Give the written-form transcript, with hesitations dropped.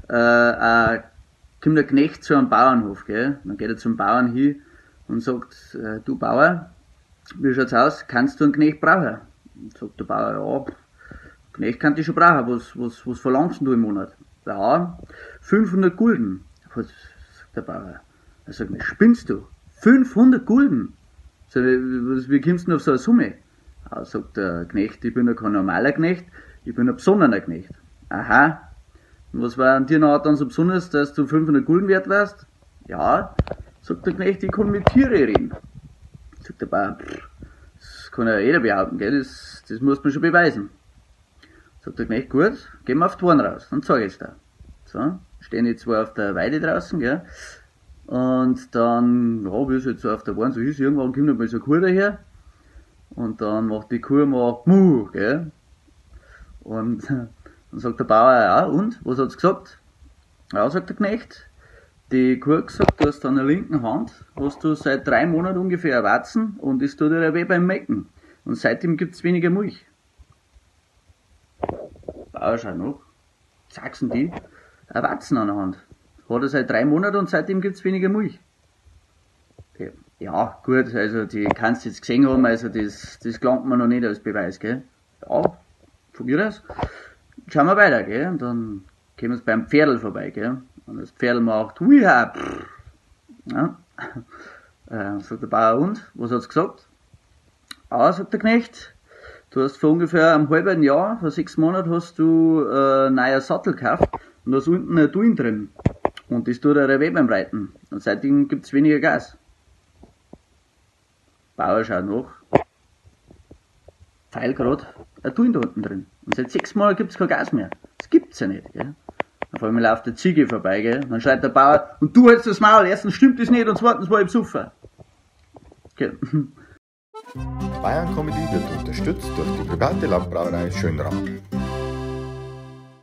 Kommt der Knecht zu einem Bauernhof, gell? Dann geht er zum Bauern hin und sagt, du Bauer, wie schaut's aus, kannst du einen Knecht brauchen? Und sagt der Bauer, ja, pff, Knecht kann ich schon brauchen, was verlangst denn du im Monat? Ja, 500 Gulden. Was, sagt der Bauer. Er sagt mir, spinnst du? 500 Gulden? Sag ich, wie kommst du denn auf so eine Summe? Ja, sagt der Knecht, ich bin ja kein normaler Knecht, ich bin ein besonnener Knecht. Aha. Und was war an dir noch dann so besonders, dass du 500 Gulden wert warst? Ja, sagt der Knecht, ich kann mit Tiere reden. Sagt der Bauer, pff, das kann ja jeder behaupten, gell? Das muss man schon beweisen. Sagt der Knecht, gut, gehen wir auf die Ohren raus, dann zeig ich's dir. So, stehen die zwei auf der Weide draußen, gell? Und dann, ja, wie es jetzt so auf der Weide so ist, irgendwann kommt noch mal so eine Kuh daher. Und dann macht die Kuh mal Muh, gell? Und dann sagt der Bauer, ja, und? Was hat's gesagt? Ja, sagt der Knecht, die Kuh hat gesagt, du hast an der linken Hand, hast du seit 3 Monaten ungefähr Warzen und es tut dir weh beim Melken. Und seitdem gibt's weniger Milch. Bauer schaut nach, zacksen die, ein Warzen an der Hand. Hat er seit 3 Monaten und seitdem gibt's weniger Milch. Okay. Ja, gut, also die kannst du jetzt gesehen haben, also das gelangt mir noch nicht als Beweis, gell? Ja, von mir aus. Schauen wir weiter, gell? Und dann kommen wir beim Pferdl vorbei, gell? Und das Pferdl macht, huiha, pff. Ja. Sagt der Bauer, und? Was hat's gesagt? Ah, sagt der Knecht, du hast vor ungefähr einem halben Jahr, vor 6 Monaten, hast du einen neuen Sattel gekauft und da ist unten ein Tuin drin. Und das tut dir weh beim Reiten. Und seitdem gibt's weniger Gas. Bauer schaut nach. Pfeil grad, ein Tuin da unten drin. Und seit 6 Monaten gibt's kein Gas mehr. Das gibt's ja nicht, gell? Auf einmal läuft die Ziege vorbei, gell? Dann schreit der Bauer, und du hältst das Maul, erstens stimmt das nicht und zweitens war ich besoffen. Okay. Bayern Comedy wird unterstützt durch die private Landbrauerei Schönrath.